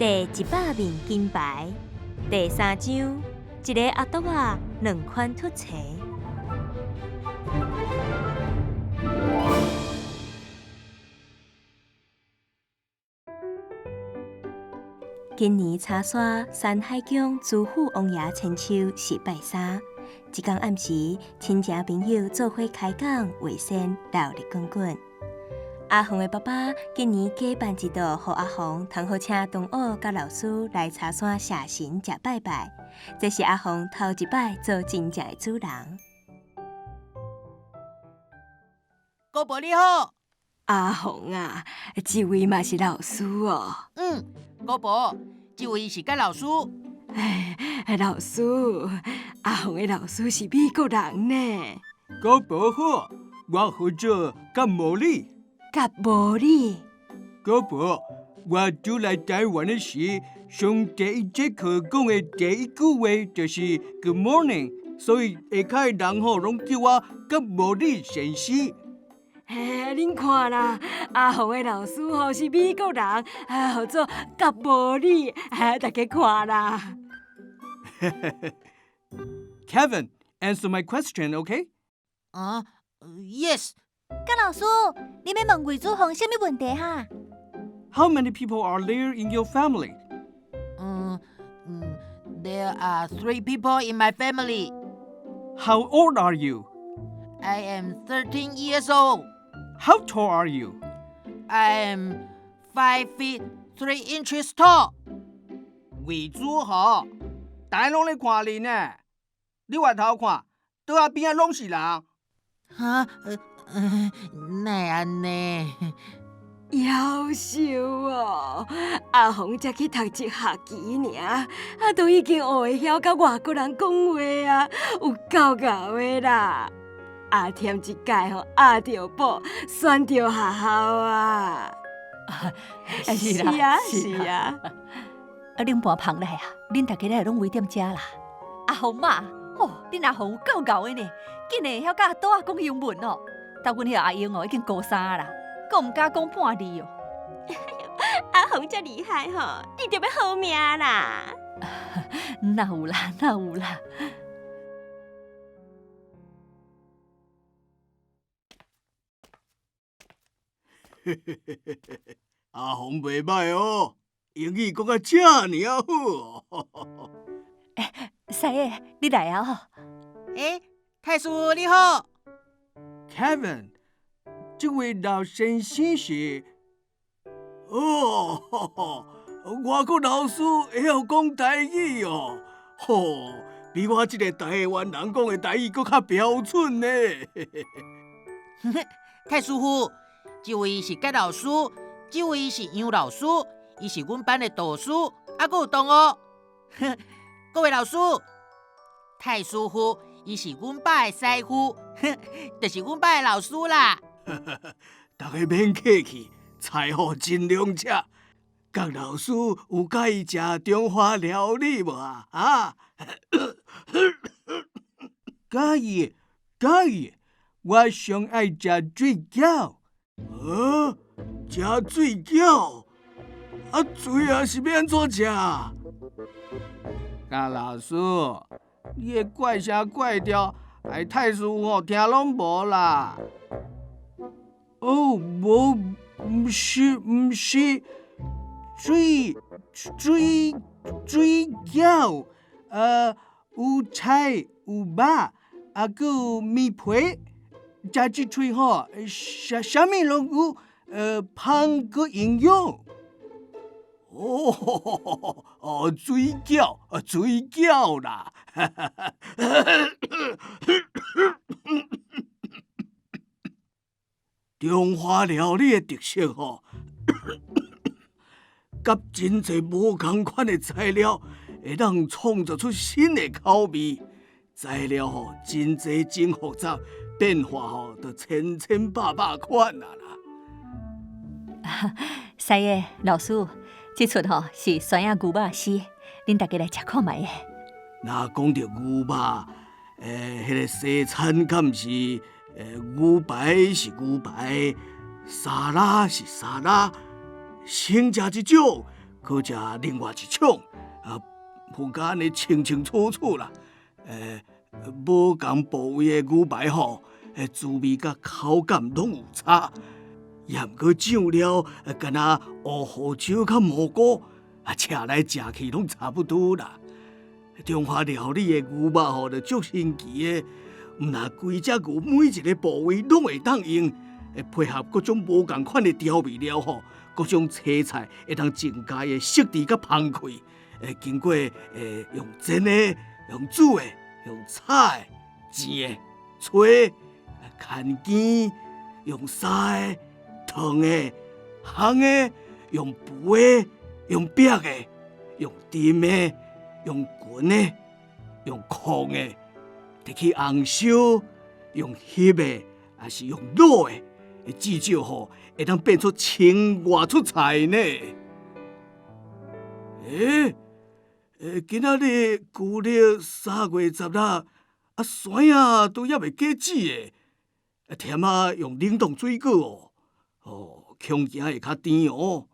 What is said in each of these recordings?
第100面金牌，第三章，一个阿篤仔，兩款凸槌。今年柴山山海宫朱府王爷千秋是拜三，这天暗时，亲戚朋友做伙开讲画仙，热闹滚滚。阿红的爸爸今年假办一道，予阿红通好请同学佮老师来柴山谢神食拜拜。这是阿红头一摆做真正的主人。姑婆你好。阿红啊，这位嘛是老师哦。嗯，姑婆，这位是葛老师。哎，老师，阿红的老师是美国人呢。姑婆好，我号做葛无理。葛无理。姑婆，我拄来台湾的时，上第一节课讲的第一句话就是 Good morning，所以下跤的人吼拢叫我葛无理先生。嘿，恁看啦，阿红的老师吼是美国人，啊，号做葛无理，大家看啦。 Kevin, answer my question, OK? 啊，Yes。葛老師，你欲問魏祖宏啥物問題哈？ How many people are there in your family? 嗯，There are three people in my family. How old are you? I am 13 years old. How tall are you? I am 5 feet 3 inches tall. 魏祖豪，大家攏咧看恁呢，你回頭看，桌仔邊仔攏是人。哈？哪會按呢？夭壽哦！阿紅才去讀一學期爾，啊，都已經學會曉佮外國人講話啊，有夠𠢕的啦！阿添這屆吼押著寶，選著學校啊！是啊，是啊。啊，恁搬棚來啊？恁大家來攏圍踮遮啦？阿紅媽，哦，恁阿紅有夠𠢕的呢，竟然會曉佮阿杜仔講英文哦。到阮彼个阿英哦，已經高三啦，閣毋敢講半字哦。阿紅遮厲害吼，你著欲好命啦！哪有啦，哪有啦。阿紅袂䆀哦，英語講甲遮爾仔好哦。欸，師爺，你來啊吼！欸，太師父你好。 Kevin，這位老先生是？哦，外國老師會曉講台語哦，吼，比我這個台灣人講的台語閣較標準呢。太師父，這位是葛老師，這位是楊老師，伊是阮班的導師，啊，閣有同學。各位老師，太師父，伊是阮爸的師傅，就是阮爸的老師啦。大家免客氣，菜吼真兩食。葛老師有佮意食中華料理無啊？啊？佮意，佮意，我上愛食水餃。啊？食水餃？啊，水仔是欲按怎食？葛老師，你的怪聲怪調，害太師父吼聽攏無啦。哦，無，毋是，毋是，水水水餃，有菜有肉，啊，閣有麵皮，食一喙吼，啥啥物攏有，芳閣營養。哦，哦，水餃，水餃啦！中華料理的特色吼，佮真濟無仝款的材料，會當創造出新的口味。材料吼真濟真複雜，變化吼就千千百百款啊啦。師爺，老師，這齣吼是酸仔牛肉絲，恁大家來食看覓。若講著牛肉，彼个西餐敢是？牛排是牛排，沙拉是沙拉，先食一種，閣食另外一種，啊，分甲按呢清清楚楚啦。無仝部位的牛排吼，滋味佮口感攏有差。也毋過醬料，敢若烏胡椒佮蘑菇，啊，食來食去攏差不多啦。中華料理的牛肉吼，就足神奇的，毋但規隻牛每一个部位攏會當用，會配合各種無仝款的調味料吼，各種青菜會當增加的色澤佮香氣。會經過用煎的、用煮的、用炒的、煎的、炊的、牽羹、用燒的、燙的、烘的、用浮的、用煏的、用浸的、用滾的、用炕的，摕去紅燒、用翕的，抑是用滷的，至少吼會當變出千外出菜呢。欸，今仔日舊曆3月16，啊，山仔都猶未結子的，甜仔用冷凍水果哦，哦，恐驚會較甜哦。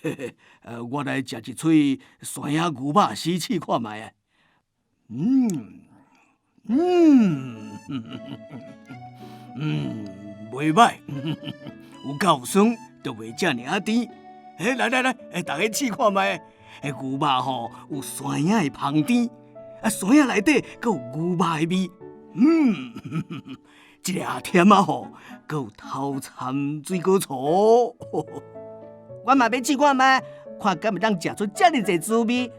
嘿嘿，我來食一喙山仔牛肉試試看覓啊。嗯嗯嗯，袂䆀，有夠酸，就袂遮爾仔甜。欸，來來來，大家試看覓。牛肉吼有山仔的香甜，啊，山仔內底閣有牛肉的味。嗯，這个阿甜仔吼，閣有頭摻水果醋。我嘛欲試看覓，看敢會當食出遮爾濟滋味。